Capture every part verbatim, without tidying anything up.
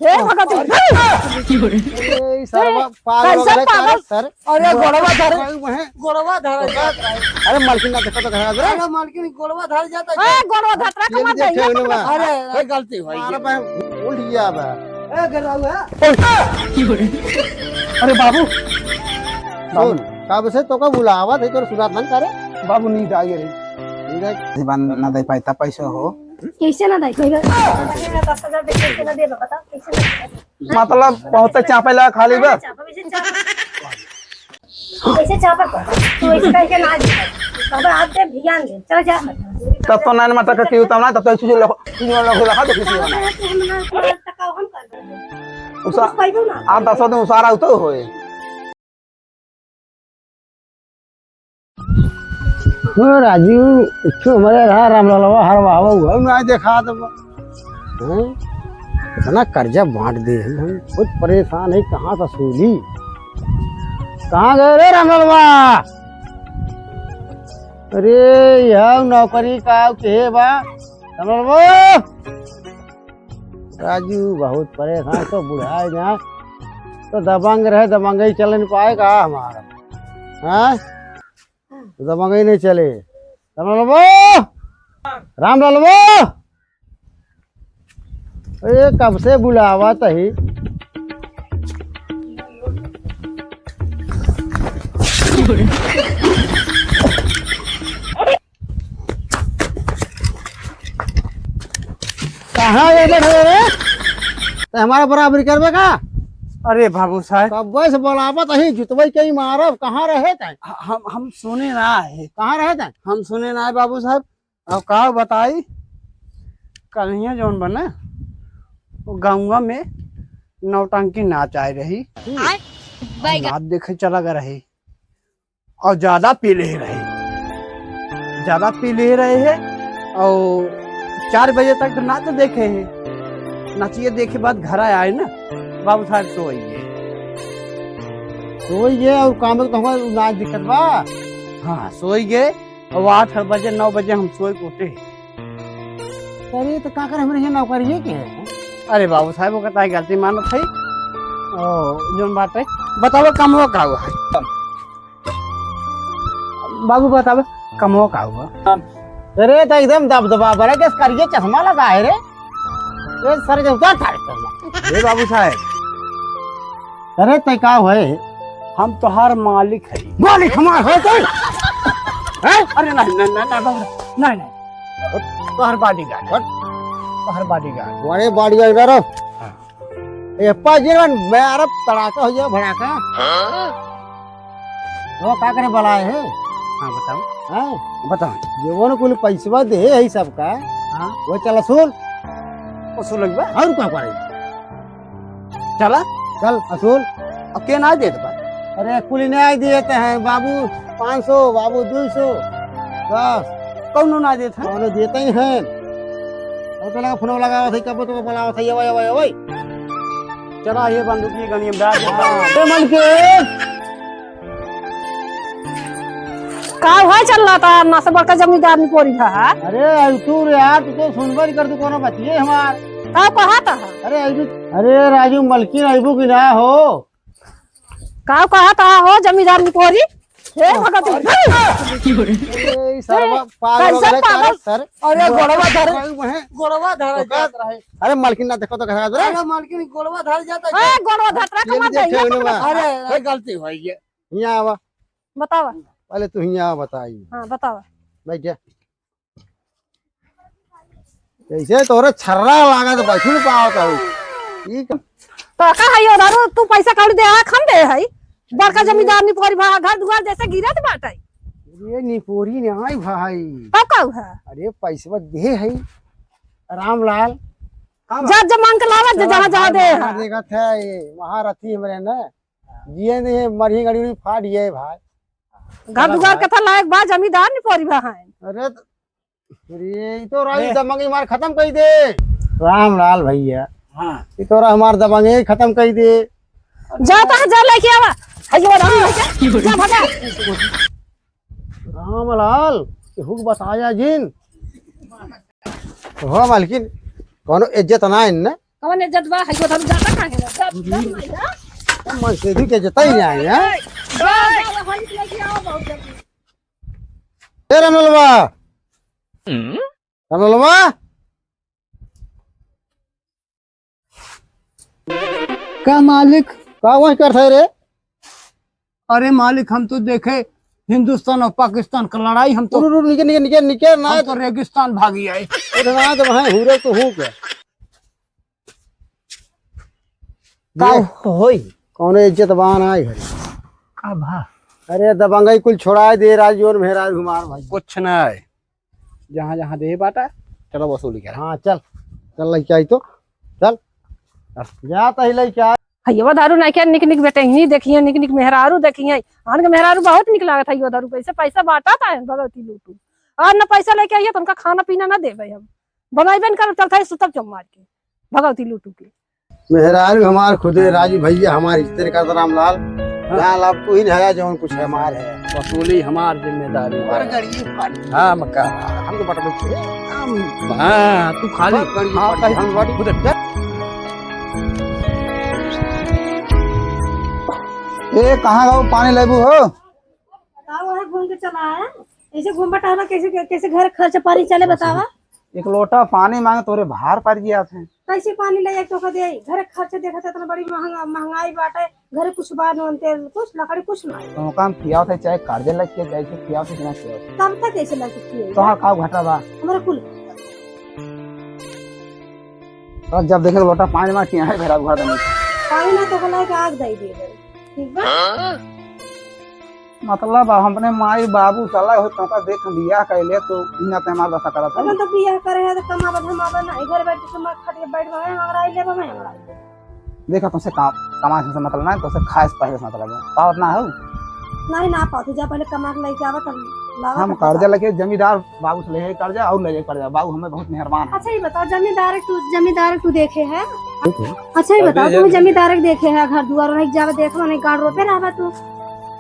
हे भगत। ए, ई सरवा पागल हो कैसे गए का रे पागल? सर? अरे, गोड़वा धर। वही, वही। गोड़वा धर जात है। अरे, मालकिन ना देखो तो घर आ गए। अरे, मालकिन गोड़वा धर जात है। ए, गोड़वा धर, तेल कमर देखे दहिया। उन्हें बा। अरे, अरे, गलती हुई। मारा बा, उठ गया बा। ए, घर आऊ है। अरे बाबू। सुन, कब से तोका बुलावत है, तोर सुनात नहीं करे? बाबू, नींद आ गई रही। नींद आ गई? जीवन ना दे पाई, तब पैसा हो। कैसे ना दे? कैसे? दस हजार दे, कैसे ना दे, बता, कैसे ना दे? मतलब, बहुत चापे ला खाली बा। चापा, वैसे चापा। वैसे चापा कर। तू ऐसे करके ना दे। बाबा, आप दे, ध्यान दे। चल जा। तब तो नाइन माता का क्यों तब ना, तब तो ऐसे लखो, तीन लखो लखा दो किसी को। तू हम ना, तू हम ना, तू हम कर दे। उसा-, कुछ पाइबो ना। आप दसों दिन उसारा उतो होए। ओ राजू, इच्छो हमरे रहा रामलालवा हर वाहवा हुआ ना देखात बा। हैं? इतना कर्जा बांट दे हैं हम, बहुत परेशान है, कहाँ से सूझी? कहाँ गए रे रामलालवा? अरे, यह नौकरी का के बा? रामलालवा? राजू बहुत परेशान, तो बुढ़ाए जाए, तो दबंग रहे, दबंगई चले न पाए का हमारा, हाँ? तो दबंगई नहीं चले। रामलालवा, रामलालवा, अरे कब से बुलावा तही। कहाँ ये बैठे रे? ते हमारा बराबरी करबे का? अरे बाबू साहब। कब्बे से बोलावत ही, जुतवई के ही मारब, कहाँ रहे ते? ह-, हम, हम सुने ना है। कहाँ रहे ते? हम सुने ना है बाबू साहब। अब का बताई, कल्हिया जौन बा ना, वो गाँवा में नौटंकी नाच आए रही। हम्म। नाच देखे चला गए रही। और ज्यादा पी ले रहे, ज्यादा पी ले रहे हैं और चार बजे तक तो नाच देखे हैं। नाचिए देखे बाद घर आए ना, बाबू साहब सोई गए। सोई गए और काम में तो हमारा नाच दिक्कत बा। हाँ, सोई गए और आठ बजे, नौ बजे हम सोए के उठे। अरे, तो का करे हमरे यहाँ नौकरिए के है? अरे बाबू साहब, वो कहता है गलती मानत है। ओ, जौन बात है, बताओ, कमवा का हुआ है? बाबू बतावे, कमवा का हुआ? अरे, तो एकदम दबदबा बड़ा, के करिए चश्मा लगा है रे। ये सर के उतार था चश्मा। ए बाबू साहब। अरे, तै का हुए? हम तोहार मालिक है। मालिक हमार है तू? हैं? अरे नहीं, नहीं, नहीं, नहीं, बाबू, नहीं, नहीं। तोहार bodyguard, हट। तोहार bodyguard। बड़े bodyguard रहो। हाँ। ए, पाजी रे, मैं अरब तड़ाका हो जाए, भड़ाका। हाँ? वो का करे बलाए है? हाँ, बताओ। हैं? बताओ। जेवन कुल पैसवा दे है सबका। हाँ। वो चल असूल। असूल लगबा? और का करे? चला। चल असूल। अब के ना देत बा? अरे, कुल ना देते हैं बाबू, पाँच सौ, बाबू, दो सौ। बस। कौनो ना देत है? कौनो देते ही हैं। और तो लगा, फोन लगावत है, कब तो बुलावत है, ये भाई, ये भाई, ये भाई। चला, ये बंदूकी गनियम डाल दे। हाँ, ए मन के। का भाई चल रहा था, ना से बड़का जमींदार निपोरी था। अरे, अइतू रे यार, तू तो सुनबे नहीं कर, तू कोनो बतिये हमार। का कहा था? अरे, अइबू, अरे, राजू मलकिन अइबू कि ना हो? का कहा था हो, जमींदार निपोरी? हे भगत। अरे, ई सरवा पागल हो कैसे गए का रे पागल? सर? अरे, गोड़वा धर। भाई, वहें गोड़वा धर ओका जात रहे। अरे, मालकिन ना देखो तो घर आ रे। अरे, मालकिन गोड़वा धर जाता ए, है। गोड़वा धर रहा, ये कमर देखे दहिया उन्हें पकड़ा। बा। अरे, अरे, गलती हो गई। हियाँ आवा। बतावा। पहले तू हियाँ आवा, बताई। हाँ, बतावा। बैठ जा। जैसे तोरे छर्रा लागत, बैठू न पावत हूँ। ई का? तो का है यो दारू, तू पैसा कौड़ी दे, आँख हम दे है। बड़का जमींदार निपोरी भा, घर दुआर जैसे गिरत बाटे। ये निपोरी नहीं भाई। तब का हुआ? अरे पैसवा दे है, रामलाल। हाँ, जा, जा मांग के लावा, जा, हाँ, जहाँ, जहाँ भाई, दे है। महारथी हमरे ना। जिए नहीं है, मरही गड़ी उड़ी फाट गए भाई। घर दुआर भाई। कथा लायक बा, जमींदार निपोरी भा है। अरे त-, अरे, ई तो राजू ए। दबंगई मार खत्म कर दे। रामलाल भैया। हाँ। ई तो हमार दबंगई खत्म कर दे। जा तो जा लेके आवा। है ये वाला लेके। जा भगा। रामलाल, केहू के बताया जिन। हो मालकिन, कोनो इज्जत ना है ना? कवन इज्जत बा? हइयो धरू जाता काहे ना? जा, जा, जा, जा। मैं से भी के जताई नहीं आए, हैं? जा, जा, वहाँ निकले कि आओ बहुत जल्दी। ए रमलवा। हम्म? रमलवा। का मालिक? का वही करत है रे? अरे मालिक, हम तो देखे हिंदुस्तान और पाकिस्तान का लड़ाई, हम तो रुक, रुक, निके, निके, निके, निके, ना हम तो रेगिस्तान भागी आए। अरे ना, तो वहाँ हुरे तो हूँ क्या? का ये होई? कौनो इज्जत बान आए घरे? का भा? अरे दबंगई कुल छोड़ाए दे, राजू और मेहराज कुमार भाई। कुछ ना है। जहाँ जहाँ देहे बाटा, चलो वसूली करे। हाँ, चल, चल लइके आई तो, चल, चल, जा तही लइके आ। हइया दारू ना क्या निक निक बेटे ही देखिए, निक निक मेहरारू देखिए। आन के मेहरारू बहुत निक लागत है, यो दारू कैसे पैसा बांटा था भगवती लूटू। और न पैसा लेके आइए तो उनका खाना पीना ना देबे हम, बनाइबे न करब, चलता है सुतब चुप मार के भगवती लूटू के। मेहरारू हमार खुदे राजू भैया, हमार इज्जत करत रामलाल। हाँ। लाल, अब तू ही नहाया, जौन कुछ हमार है। वसूली हमार जिम्मेदारी बा। हमार गरीब पानी। हाँ, मक्का। हम तो बटबे थे। हम हाँ, तू खाली। हमार गरीब हाँ, पानी। कहीं हम बड़ी खुद। ए, कहाँ गो पानी लेबू हो? बताओ, वहाँ घूम के चला है। ऐसे घूम बटावा, कैसे, कैसे घर खर्च पानी चले, बतावा? एक लोटा पानी मांगे, तोरे भार पड़ गया थे। कैसे पानी ले जाके तोका दे? घर खर्च देखत है, इतना बड़ी महंगा, महंगाई बाटे, घर कुछ बा नून तेल, कुछ लकड़ी, कुछ ना। तो काम किया थे, चाहे कर्जे लग के, चाहे किया थे, ना किया थे। तब तक कैसे लग के किए? तोहार का घाटा बा? हमारा कुल। और जब देखे लोटा पानी मार के यहाँ भेड़ा उघार देने। पानी ना तो गला के आग दे दे। ठीक बा? मतलब, अब अपने माई बाबू साला हो, तोका देख बियाह कैले, तो इन्ना ते हमार दशा करत है। अपन तो बियाह करे है, तो कमाबा धमाबा ना, घर बैठ के मत खटिए, बैठ गए, हमारा आई लेबा, मैं हमारा आई लेबा। देखा, तुमसे का-, कमाए से मतलब ना है, तुमसे खाए से पहले से मतलब है। पावत ना हो? नहीं, ना पावत, जा पहले कमा के लेके आवा, तब लावा, हम तब कर्जा बता। लेके जमींदार बाबू से ले है कर्जा और ले जाए कर्जा। बाबू हमें बहुत मेहरबान है। अच्छा, ये बताओ, जमींदार तू, जमींदार तू देखे है? देखे। अच्छा, ये बताओ, अभी तुम जमींदार देखे है, घर दुआर नहीं जावे, देख लो, नहीं गाड़ रोपे रहबा तू।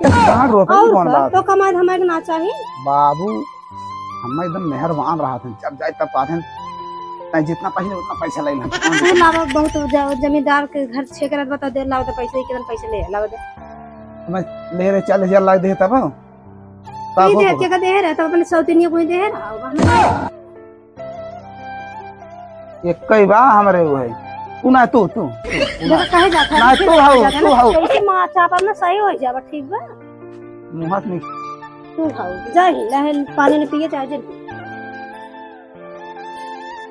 गाड़ रोपे और कौन का? बात? तो कमाए धमाए के ना चाही। बाबू, हम एकदम मेहरबान रहत हैं, जब जाए तब कहत हैं, "तैं जितना पहले उतना पैसा ले लें।" अरे लावा, बहुत ज-, जमींदार के घर छेक रहत बता दे, लावा तो पैसे, कितना पैसे ले, लावा दे। मैं ले रहे चालीस हजार लाख दे तब। का ई हो देख के का दे रहा, तब अपने सौतनिया को ही दे रहा, अब हमें एक कई बा हमरे वो है। तू ना, तू, तू, तू, तू ना। देखा, कहे जाता है, ना, फिर तू कहे हाउ, जाता है तू ना, हाउ। कैसे माँ चापा ना सही हो जाबा, ठीक बा? मुँह से नहीं। तू हाउ, जा ही, लहन पानी ने पिए, चाहे जल पिए।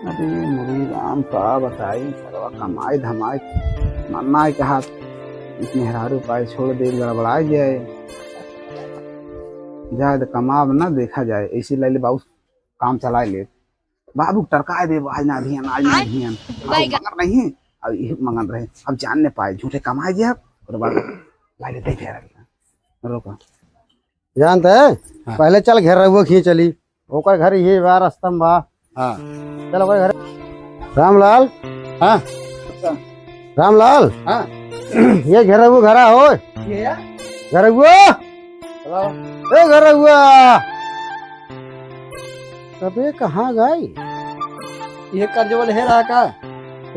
अरे मुरली राम, का बताई, सरवा कमाई धमाई, मन्ना के हाथ, इस मेहरारू पाए छोड़ दे, गड़बड़ा जाए। जाए तो कमाब ना, देखा जाए, ऐसी लाइले बाबू काम चलाए ले। बाबू टरकाए दे, आज ना धियान, आज ना धियान। अब मगर नहीं, अब ये मगन रहे, अब जान ने पाए, झूठे कमाए जे अब, और बाद लाइले दे फेर। रोका। जानत है? हाँ। पहले चल घेरउआ खींच चली। ओकर घर ये बा, रस्ता में बा। हाँ। चल ओकर घर। रामलाल। हाँ। रामलाल। हाँ। ये घेरउआ घरा हो। ये है? घेरउआ। चलाओ। ए घेरउआ। अबे कहाँ गई? ये कर्ज वाले है रहा का?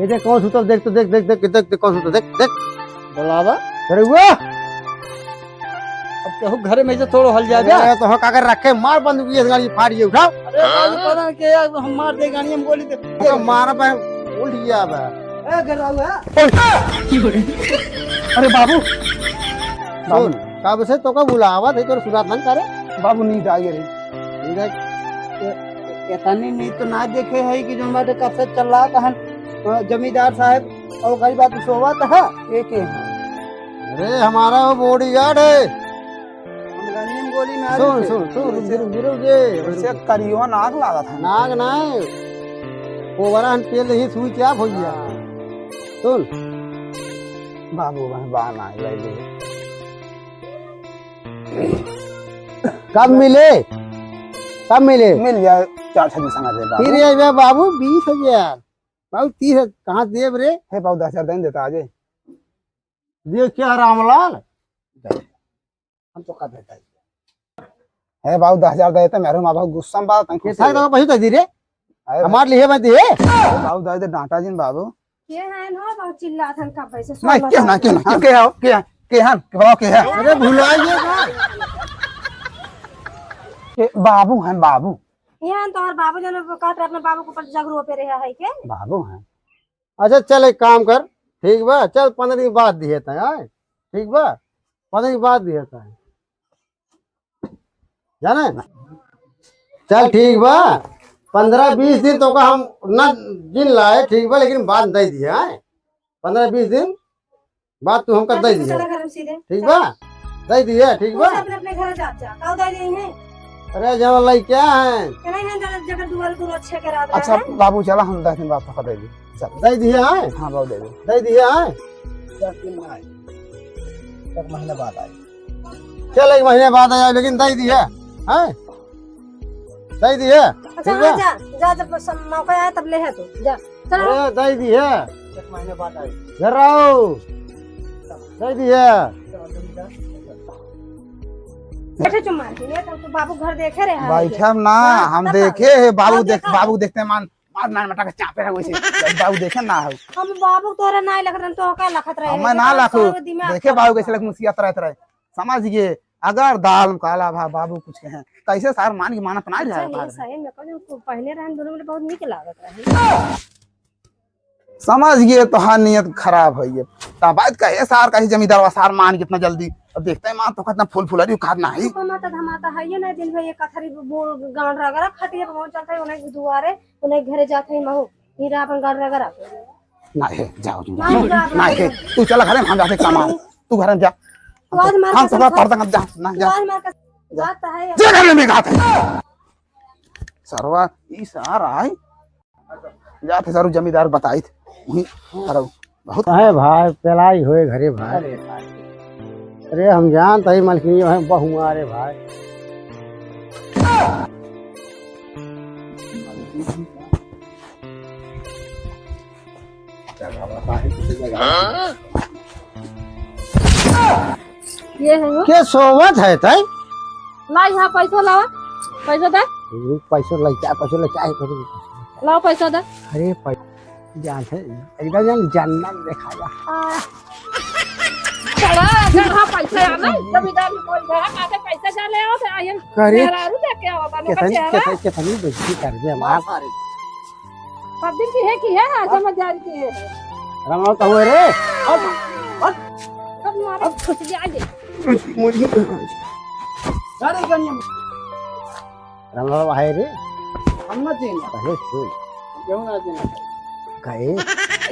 ये देख कौन सुतल, देख तो, देख, देख, देख, देख, देख, कौन सुतल, देख, देख। बोलावा। अरे वो! अब केहू घरे में से थोड़ो हल जाए बे। अरे तो हो का कर रखे, मार बंदूक, ये गाड़ी फाड़ ये उठाओ। अरे बाबू, पता नहीं के यार, हम मार दे गाड़ी, हम गोली दे। तो मार बे, उठ गया बे। ए, घर आऊ है। अरे बाबू। बाबू। सुन, कब से तोका बुलावा थे, तोर सुनात नहीं करे? बाबू, नींद आ गई रे। नींद आ ए-, ए-, एतनी नींद तो ना देखे है कि जोन बाटे कब से चल रहा तहन, अ, जमींदार साहब और गरीब आदमी सोवत है, एक ही है। अरे, हमारा वो bodyguard है। हम गंजीम गोली में आ सुन, रहे थे। सुन, सुन, रुक, रुक, रुक, रुक, ये, वैसे रुक। करियो नाग लागत है। नाग ना है। कोबरा हम पेल नहीं, सुई क्या भैया? हाँ। सुन। बाबू, वह बान आ गया ये। कब मिले? कब मिले? मिल जाए, चार छह दिन समय दे बाबू। फिर ये बे बाबू, बीस हजार। बाबू, तीस हजार, कहाँ देब रे? हे बाबू, दस हजार देन देता आज। देख क्या रामलाल? हम तो का देता है। हे बाबू, दस हजार देते, मेरे माँ बाबू गुस्सा में बात, ये था तो वही तो दी रे। अरे हमार लिए मत दिए। बाबू, दे दे, डांटा जिन बाबू। ये है ना, बहुत चिल्लात हन कब से, नहीं, सोलह क्यों ना, साल क्यों ना, के। हाँ, के हो, के, के हन, के हो, के है? अरे, भुलाइए ना। के बाबू हन, बाबू। ये हन तोहर बाबू, जौन कहत रहे अपने बाबू के ऊपर जगरू पे रहे है के? बाबू हन। अच्छा, चल, एक काम कर, ठीक बा, चल, पन्द्रह दिन बाद दिहे तय, आय? ठीक बा, पन्द्रह दिन बाद दिहे तय। जाने? चल ठीक बा, पन्द्रह बीस दिन तोका हम ना गिन लाए, ठीक बा, लेकिन बाद दे दिए, हैं? पन्द्रह बीस दिन बाद तू हमका दे दिए, ठीक बा? दे दिए, ठीक बा? अपने, अपने घर जा, जा, काऊ दे दिए हैं? अरे जवन लइका हैं। के नहीं है, जगह, जगह दुआर, दुआर अच्छे के रात अच्छा, रहे। बाबू चला, हम दस दिन बाद तोका दे दी। चल। दे दिए हैं? हाँ बाबू, दे दी। दे दिए हैं? दस दिन में आए, एक महीने बाद आए। चल, एक महीने बाद आ जाए, लेकिन दे दिए, हैं? दे दिए, अच्छा, ठीक हाँ, है? जा, जा, जब सम-, मौका आए, तब ले है तू, जा। चलो। अरे, दे दिए। एक महीने बाद आए। घर आओ। दे दिए। बैठे चुम्मा, ये तो तू बाबू घर देखे रहे हैं। बैठब ना, हाँ, हम तब देखे है, बाबू तब देख, देखा। बाबू देखते मान, मार नान मटा के चापे है वैसे। बाबू देखे ना हो। हम बाबू तोरे ना लखत रहन, तो का लखत रहे? हमें ना लखो। देखे बाबू कैसे लग मुसियात रहत रहे। समझ गए, अगर दाल में काला भा बाबू कुछ कहें, कैसे सार मान के मानत ना रहे अच्छा, ये बाहर। सही में कहूँ, पहने रहन दोनों में बहुत निक लागत रहे। समझ गए, तोहार नियत खराब है ये। ता बात कहे सार, कहे जमींदार वा सार मान के इतना जल्दी। अब देखते हैं मान तो कितना फूल फुलरी खात ना है। तो कमाता धमाता है ये ना, दिन भर ये कथरी बो-, गांड रगड़ा खटिया पे पहुंच जाता है, उन्हें दुआरे, उन्हें घरे जाते हैं महू। हीरा अपन गांड रगड़ा। ना है, जाओ तुम। ना, ना, ना, ना है, तू चला घरे में, हम जाते काम। तू घर में जा। तो आज मार हम कसम तोहरा खा। पर्दा जा, ना जा। तो आज मार कसम। जा। बात तो है। जे घर में बात है। सरवा, ई सार आए। जाते सारू जमींदार बताई थे। वहीं, अरे, बहुत है भाई, पेलाई होए घरे भाई। अरे भाई। अरे हम जानत हई मलकिनी है बहुआ रे भाई। ये है वो। के सोवत है तै? ला यहाँ पैसा लावा, पैसा दे। रुक, पैसा लेके आ, पैसा लेके आ, पैसा लेके आ। लाओ पैसा दे। अरे पै-, जान है, एकदम जान, जन्नत देखाया। आ। चला, अगर हाँ पैसा आना, जमींदार में बोल रहा, कहाँ से पैसा जा ले आओ, तो आयन करे? मेहरारू देख के आओ, बानो का केतनी, चेहरा। केतनी, केतनी बेइज्जती कर दे हमार। सब दिन की है कि है, हाँ, समझदारी की है। रमाओ तो हुए रे। हट, हट। अब मारे अब खुश भी आ गए। मुझे, मुझे। अरे गनिया। रमलाल भाई रे। हम ना देना। अरे सुन। क्यों ना देना? गए,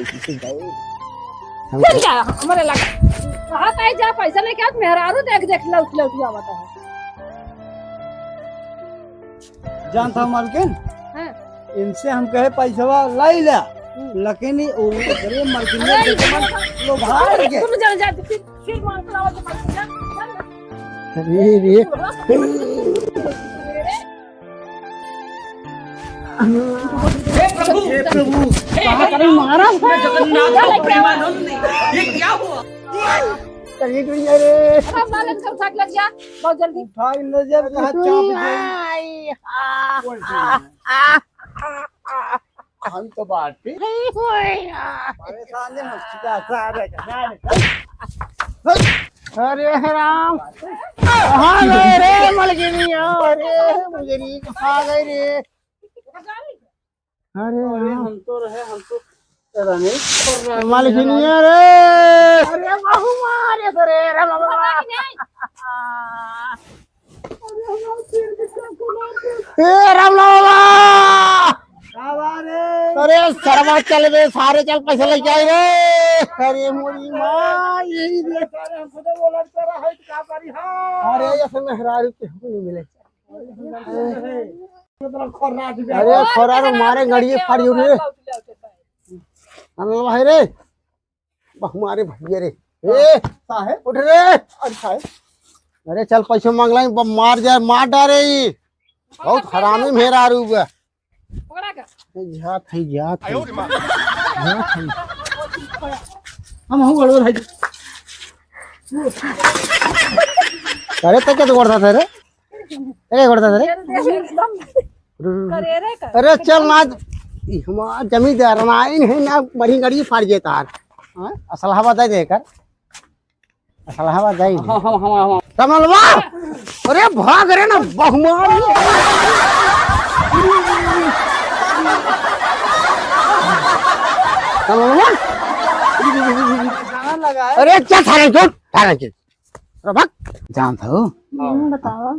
ऐसे से गए। हम फिर क्या? हमारे लगा। कहा ताई जा पैसा लेके आओ, मेहरारू देख देख लौट लौट आवता है। जानता हूँ मालकिन? हाँ। इनसे हम कहे पैसवा लाई ला, हम्म। लेकिन ये ओ, अरे मालकिन ने अरे, देखे मन लोभार के। तुम जान जा, फिर, फिर मांग के लावा तो पैसा, जा, जा, जा। अरे रे। हे प्रभु, हे प्रभु, हे कहाँ जगन्नाथ, करे महाराज? हे जगन्नाथ और प्रेमानंद, ये क्या हुआ? चलिए दुनिया रे। अरे मालिक, सब उठा के लग जा, बहुत जल्दी। उठा के ले जा, कहाँ चाप दे? आई, आ, आ, आ, आ, आ। हम तो बाटी। परेशान नहीं हो चुका, सारे का, सारे का। अरे राम, कहाँ गए रे मलकिनिया? अरे मुझे नहीं, कहाँ गए रे? अरे अरे राम। हम तो रहे, हम तो रहे। मलकिनिया रे, अरे बहू मारे तो रे, राम बाबा। ए राम बाबा! का बा रे? अरे सरवा चल बे, सारे चल पैसा लेके आए रे। अरे मोरी माँ, यही दे। सारे हमको तो बोला कर रहा है, का करी हम? अरे ऐसे मेहरारू के हमको नहीं मिले। अरे खोरा रे, मारे गड़िए फाड़ियो रे। अरे भाई रे, बहु मारे भैया रे। ए, साहेब। उठ रे। अरे साहेब। अरे चल पैसे मांग लाई, ब-, मार जाए, मार डारे ई। बहुत हरामी मेहरारू बा। पकड़ा का? ए, जात है, जात है। आयो रे माँ। जात है। हम हूँ गड़बड़ है। अरे तो क्या तो करता था रे? अरे करता था रे? एकदम। अरे चल ना। ई हमार जमींदार ना, इन है ना, बड़ी गड़ी फाड़ जे तार। हाँ, असलहा बता दे कर। असलहा बता दे। हाँ, हाँ, हाँ, हाँ। कमलवा! अरे भाग रे ना, बहुमान। कमलवा! अरे चल थाने चल, थाने चल। अरे भाग। जानत हो? हम्म, बताओ।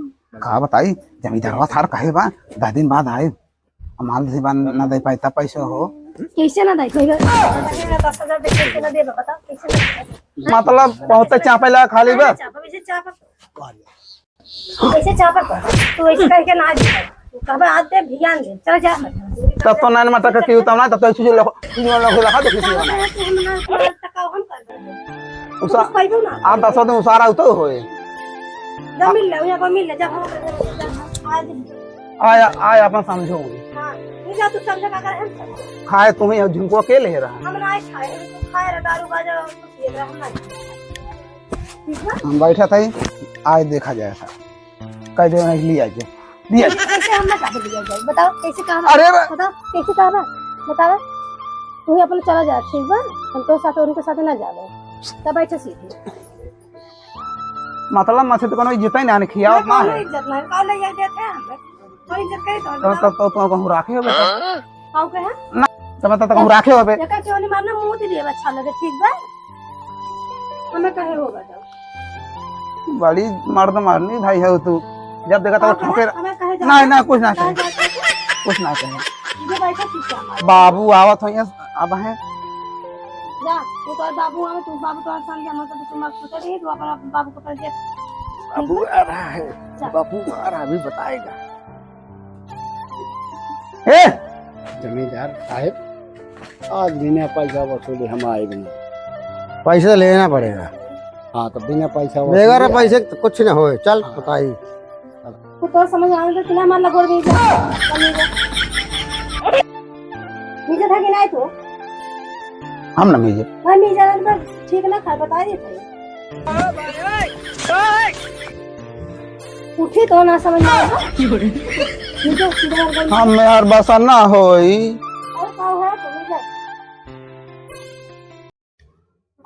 का बताई, जमींदारवा थार कहे बा, दस दिन बाद आए। अब माल से बा, ना दे पाई, तब पैसा हो। कैसे ना दे, कोई बात नहीं। दस हजार दे, कैसे ना दे, बताओ, कैसे ना दे? मतलब, बहुत चापे ला खाली बा। चापा, वैसे चापा। वैसे चापा कर। तू ऐसे करके ना दे। तू कहबे, "आज दे, ध्यान दे, चल जा।" तब तो नान मटक के क्यों तब ना, तब तो ऐसे जो लखो, तीन लखो लखा दे, किसी को ना। तू हम ना, तू टका हम कर दे। उसा-, कुछ पाइबो ना। आप दस दिन उसारा उतो होए। जा मिल ले, यहाँ पर मिल ले, जा, जा, जा, आज। आया, आया, अपन समझो। हाँ, तू जा, तू समझे का कर, हम समझे। खाए तुम्हें और झुमको अकेले ही रहा। हम ना खाए, तू खाए रहा, दारू बाजा और कुछ ये रहा, हम ना खाए। ठीक है? हम बैठा था ही, आज देखा जाए था। कह दे, नहीं लिया जाए, लिया जाए। कैसे हम ना जाबे लिया जाए? बताओ, कैसे कहा? अरे बा- बताओ, कैसे कहा? बताओ, तू ही अपन चला जा, ठीक बा? हम तो साथ, उनके साथ ना जाबे। तब बैठे सीधे। मतलब, मछली तो कोनो इज्जत ही ना, खियावत ना कोनो है। इज्जत ना, कौन ले जाए देते हैं हमें? कोई इज्जत करे तो तो, बताओ। तो, तो, तो कहूँ राखे हो बेटा? काऊ के है? ना, तो मतलब, तो कहूँ राखे हो बे? एकर चोली मारना मुँह दिए अच्छा लगे, ठीक बा? हमें कहे हो बताओ। बड़ी मर्द मारनी भाई हो तू। जब देखा तो काऊ के ठोके। हमें कहे जा। ना, ना, कुछ ना कहे। कुछ ना कहे। ये बैठा चुपचाप। बाबू आवत हो, अब हैं। जा, तू तो बाबू आवे, तू बाबू तो सामने जाना तो तू मत पूछे नहीं, तू अपना बाबू को पहले बाबू आ रहा है, जा। बाबू आ रहा, अभी बताएगा। ए! जमींदार साहब, आज बिना पैसा वसूले हम आए भी नहीं। पैसा लेना पड़ेगा। हाँ, तो बिना पैसा वसूले बगैर आए। पैसे तो कुछ न होए। चल, हाँ। बताई। तू तो समझ आवे तो किना मार लगोड़ दे जा। मीजा था कि नहीं तू? हम ना मीजे। ना मीजा ना तो ठीक ना खा, बता दे थे। उठी तो ना समझ में आवा। नीचे सीधा कर दे। हम यार बसा ना होई। और का है तो मीजा?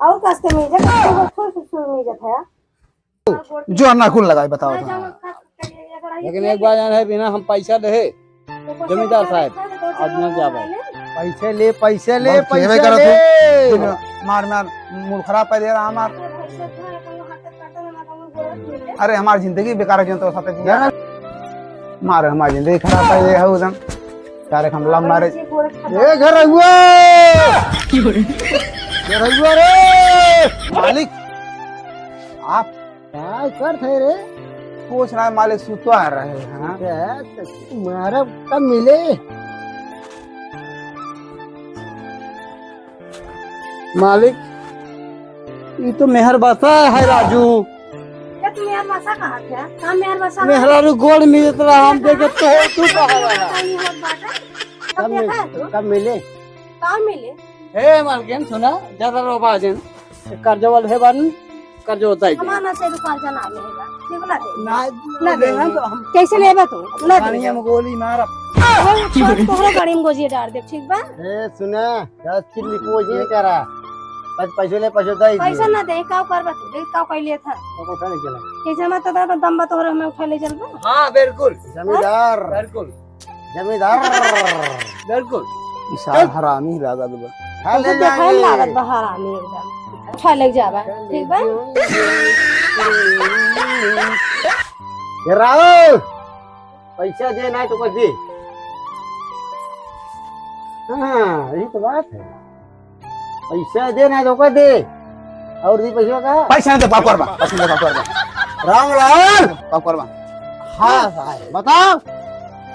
और का से मीजा? का से खुश खुश मीजा था? जो ना कुल लगाए बताओ मैं तो। जाऊँ, खा, खा, खा, खा, लेकिन एक बार जान है, बिना हम पैसा दे, जमींदार साहब, आज ना जाबे। पैसे ले, पैसे ले, बहुत खेबे पैसे करत ले। हो। मार, मार, मूड खराब कर दे रहा हमार। अरे, हमार जिंदगी बेकार है, जो तो साथे दिया। मार, हमार जिंदगी खराब कर दे है उधम। तारे हम लम मारे। ए, घर हुआ। घर हुआ रे। मालिक, आप का करत है रे? कुछ ना मालिक, सुतवा रहे हैं। क्या? तो तुम्हारा कब मिले? मालिक, ये तो मेहर बसा है राजू। क्या तू मेहर बसा कहा था? का मेहर बसा? मेहरारू गोड़ मिलत रहा, हम देखे तो तू कहा रहा। नहीं होत बाटे। कब कब देखा है मिले? तू? कब मिले? का मिले? ए मालकिन, सुना, ज्यादा रो बाजन। कर्जा वाले है बारन, कर्जा होता है। हमारा ना से रुपया जना मिलेगा, ठीक ना दे। ना, ना दे। ना तो हम कैसे लेबा तू? ना दे। गाड़िया में गोली मारब। वही तोहरा गाड़ी में गोजी डाल दे, ठीक बा? ए, सुना, दस चिल्ली को ये करा। बस पैसे ले, पैसे दे। पैसा ना दे, का करबा तू? दे, का कर लिया था? तो कौन नहीं चला? कैसे मैं तो दादा दम बा तोहरा हमें उठा ले चलबा? हाँ, बिल्कुल। जमींदार। बिल्कुल। जमींदार। बिल्कुल। ई सार हरामी लागत बा। हाँ, तुमसे ले देखाई जाएंगे। लागत बा हरामी एकदम। उठा ले जाबा, ठीक बा? ये राहुल, पैसा दे ना तो कुछ दे। हाँ, यही तो बात है। पैसा दे ना तो ओकर दे। और दी पैसा का? पैसा नहीं दे, पाप करबा। पैसा नहीं दे, पाप करबा। राम लाल। पाप करबा। हाँ, साहब, बताओ।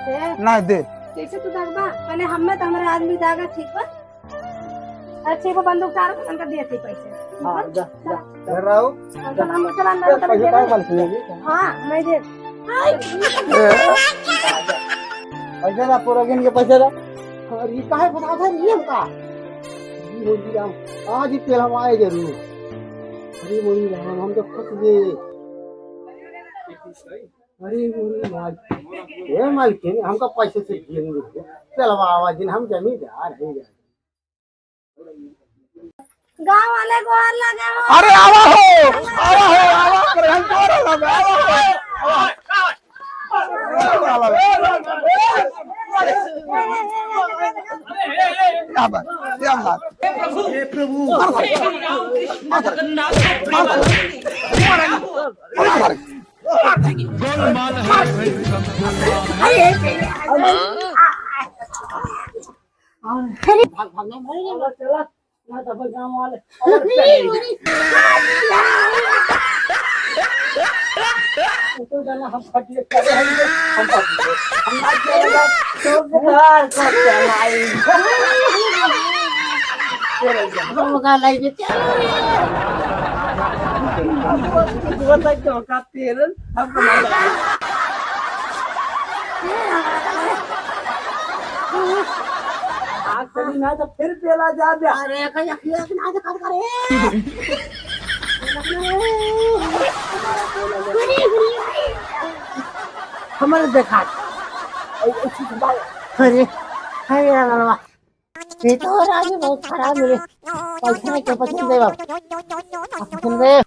ए, ना दे। कैसे तू दागबा? पहले हमें तो हमारे आदमी दागा, ठीक बा? अच्छे को बंदूक चार को उनका दिए थे पैसे। हाँ, जा, जा। घर रहो। हम तो हम चला अंदर पैसे उतर काहे दे। मालूम है? हाँ, मैं दे। पैसे ला, पूरा गिन के पैसे ला। अरे, ये काहे फंसा था, ये का? ये हो गया। आज ही तेल हम आए जरूर। अरे, मोरी राम, हम तो फंस गए। अरे मोरी माई, हे मालकिन, हमका पैसे से घेर नहीं है। चलवा आवा जिन, हम जमींदार हैं यार। गाँव वाले गोहार लगे हो। अरे आवा हो, आवा हो, आवा, अरे हम गोहार लगे, आवा हो, आवा। क्या बात, क्या बात। हे प्रभु। गोलमाल है भाई, सब गोलमाल है। अरे भाग, भाग, नहीं, नहीं, नहीं। चला, चला। ना तो फिर गाँव वाले। नहीं, नहीं। तो जाना हम फटिए करे हैं, हम फटिए। हम ना चलेगा, तो बेकार कर चलाई। हम लोग आ लाइए, चलो। वो तो क्यों का तेल, हम लोग आ लाइए। आज चली ना तो फिर पेला जा दे। अरे, कहीं अखिया के ना दिखा करे। हमारे देखा। अरे, अरे, अरे, ये तो राजू बहुत खराब है। पैसा के पसंद है बाबू। पसंद है।